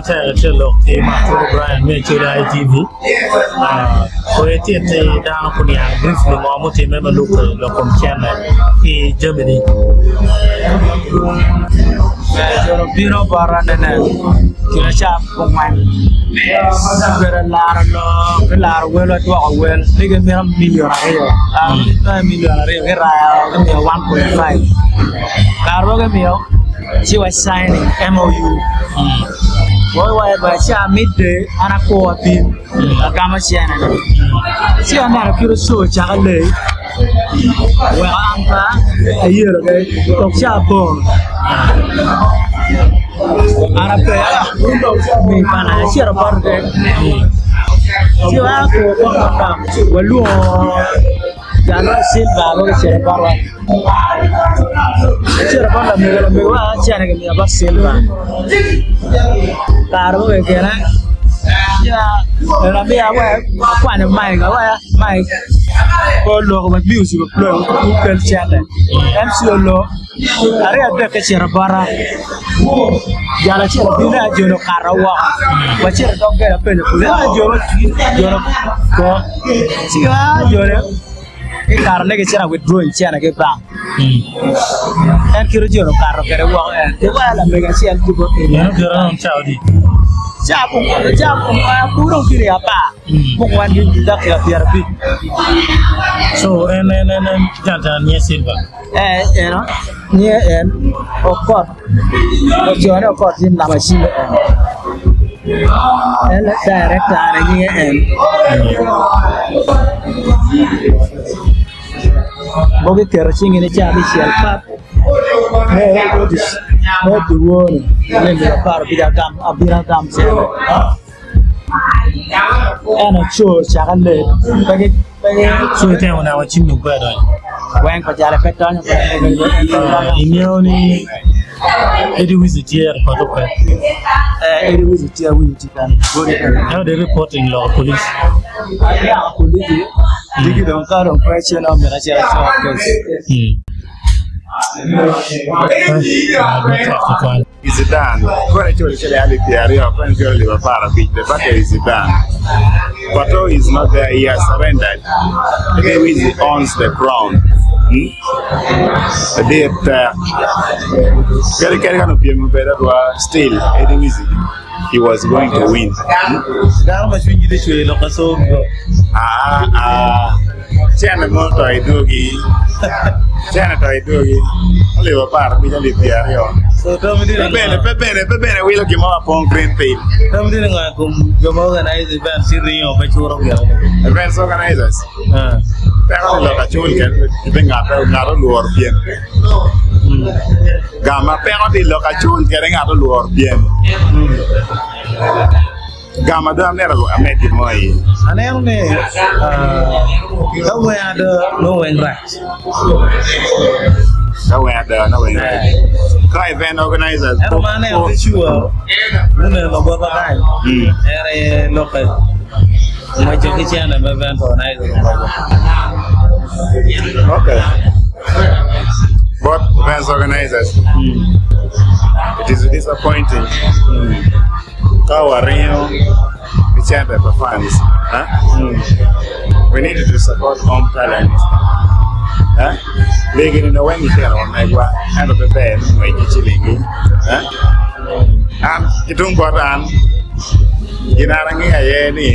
matek itye lok ki Maturu Brian me Acholi ITV. Kono ititti dano guniang briefly ngo mutimme ma lubbe lok kom cente ki jamini. Jo obino bota nene kine ca gungwen obedo laro lok me laro wel adwoko wel ni gimito milion aryo milion aryo kiraya gimiyo 1.5 kare mogo gimiyo ci wa signing MOU ca midday an akur abim agamo cene ci aneno kit oco cake lei oweko an pe ayelo kwede dok ca aboro an ape acito bote ci akur kong manok walwongo Jalo Silva ma gicito botwa acito bot lamego lamego wa cene kimiyo bot Silva kare mo keken amiya akwanyo mic mic pe oloko wek music oplay okel cente MC olok aryo adek kicito bota jal acel obino joni okato woko wacito i dog gate apenyo pul joni ko. Ci a jone ki karone gicito withdrawing cene ki i bank. En kit jone okato kwede woko en. Ki wa lamego acel tye bot eni. Meno gire dong cawa adi? Cawa cawa pud dong tye i apar mungwen ki dakika pyerabic. So en en en en jal ca niye Silva. Eh eno niye en okot ocone okot tye namba cime en. En director ne nyinge en. Mogo iketo cingi ni ca abicel pap me me dyewor ni me miyo apar abic agam abino agam cene. En oco cake leb pe gi pe gi So itemo neno cim dong pe adonyo. Weng pa jale pe donyo Ingeyo ni Eddie Wizi tye i poto pe? Eh, Eddie Wizi tye awinyo tye kany. Ento de reporting loko police. Loko polisi, diki dong ka dong pe cen omyero acit acok case. Hmm. Is done. Koro ichulo siling alip pyeraryo, koro ichulo alip aparabic. The battle is done. Pato is not there, he has surrendered. Lewis owns the crown. Hmm? Adit tek. Kadi kadi ka nopiem obed adwa, still Eddie Wizi, he was going to win. Hmm? Dano ma cwinygi tye cwer lok aso go. Ah, ah. Cene mo to idwogi. Cene to idwogi. Alip aparabic, alip pyeraryo. So tam Pe bene, pe bene, pe bene wilo gin mo ma pong green piny. Tam tye ni ngo i kom jo ma organize event ci ringo pe curo gire. Events organizers. Ah. Peko ni lok acul ken ibe ngat ngat olworo pien. Gama peko ni lok acul kede ngat olworo pien. Gama dong amito amed gin mo iye. Aneno ni ka weng ada nongo weng rac. Ka weng ada nongo weng rac. Ka event organizers. Ento ma aneno tye cua muneno bota kany en aye lokke ngweco ki cene me event organizers ongweco. Okay. Bot events organizers. It is disappointing. Ka waringo ki cente pa fans, we need to support home talent. Legi nino weng itino wa megwa ento pe ber me ngwec ki cilingi. An ki tung bot an gin an angeyo aye ni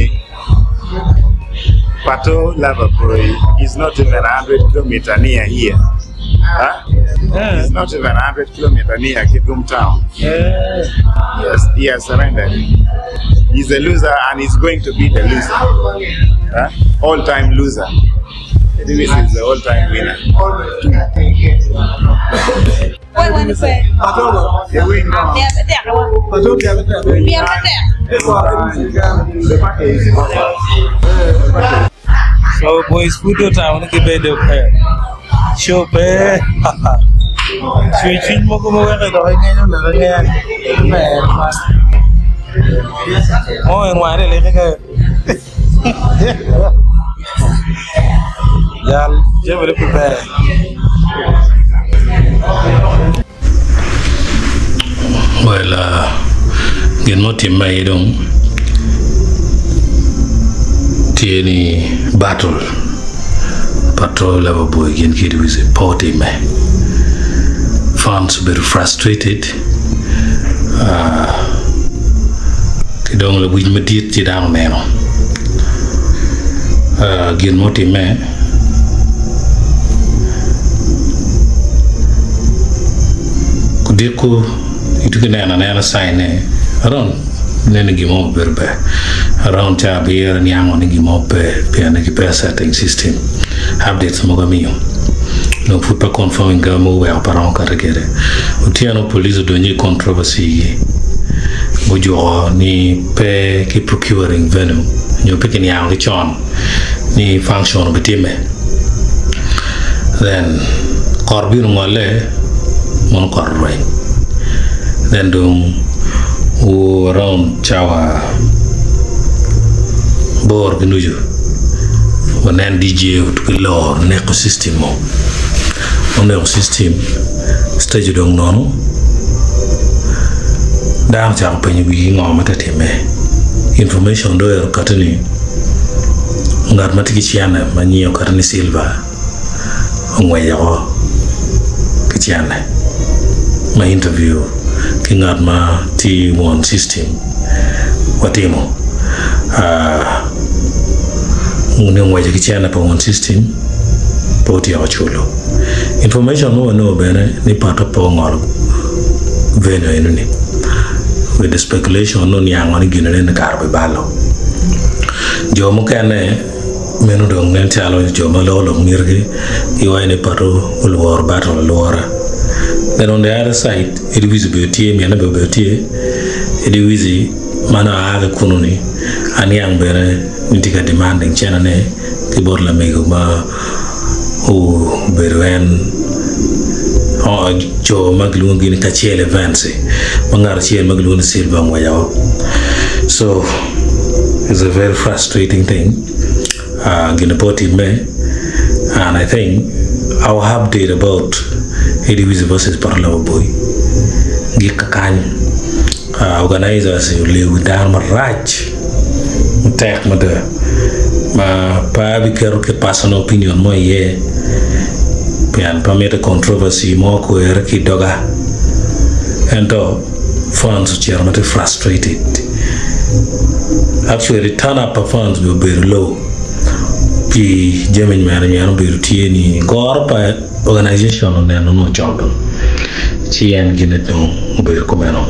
Pato Lover Boy is not even 100 kilometer near here. Huh? It's not even 100 kilometer near Kitgum town. Yes, he has surrendered. He's a loser and he's going to be the loser. Huh? All time loser. Lewis is the all time winner. So boys pud otamo ni gibedo pe show pe cwer cwiny mogo ma weko idok ingenyo lok angeya ni ber man mo en ware leke ka jal jami pe ber. Well, uh, Gin ma otimme aye dong tye ni battle patrol level boy gin ki Edwize pe otimme. Fans obedo frustrated ki dong lawic madit ci dano oneno gin ma otimme. Odiko itye ka neno anena sign ne around neno gin mo obedo ber around ca abiro iniango ni gin mo pe pien ni gipe setting system updates mogo amiyo dong pud pe confirming ka mogo oweko pe aromo kati kwede otyeno police odonyo i controversy gi gujuko ni pe ki procuring venue nyo pe kiniango ki con ni function obitimme then kot bino ngole mono kot orweny then dong oo around cawa aboro ki nucu wanen DJ ki lor neko system mo oneko system stage odong nono dano ocako penyo wigi ngo ma tye ka timme information dong ero kati ni Ngat ma tye ki cene ma nyinge okato ni Silva ongweco woko ki cene ma interview ki ngat ma tye won system watimo ni ongweco ki cene pa won system pe otyeko culo. Information ma wanongo bene ni poto pe ongolo venue enoni with the speculation ni oniango ni gin eni kare bibalo. Jo mukene meno dong nen calo jo ma loko lok mitgi giwaco ni poto olworo battle alwora. Then on the other side Edwizi obedo tye mine bene obedo tye Edwizi ma nongo aa ki kunu ni aniang bene ni tye ka demanding cene ne ki bot lamego ma obedo en jo ma gilwongogi ni Kacel Events ma ngat acel ma gilwongo ni Silver ongweco woko. So it's a very frustrating thing gin pe otimme and I think our update about Eddie versus Poto Lobo Boy gik kakany organizers oleyo dano marac matek mada ma pe abiketo ki personal opinion mo iye pien pe amito controversy mo okwere ki i doga ento fans ocito ma tye frustrated actually turn up pa fans bene obedo low pi jami nyweno nyweno obedo tye ni goro pa Organization oneno ni ocok dong ci en gine dong obedo kumeno.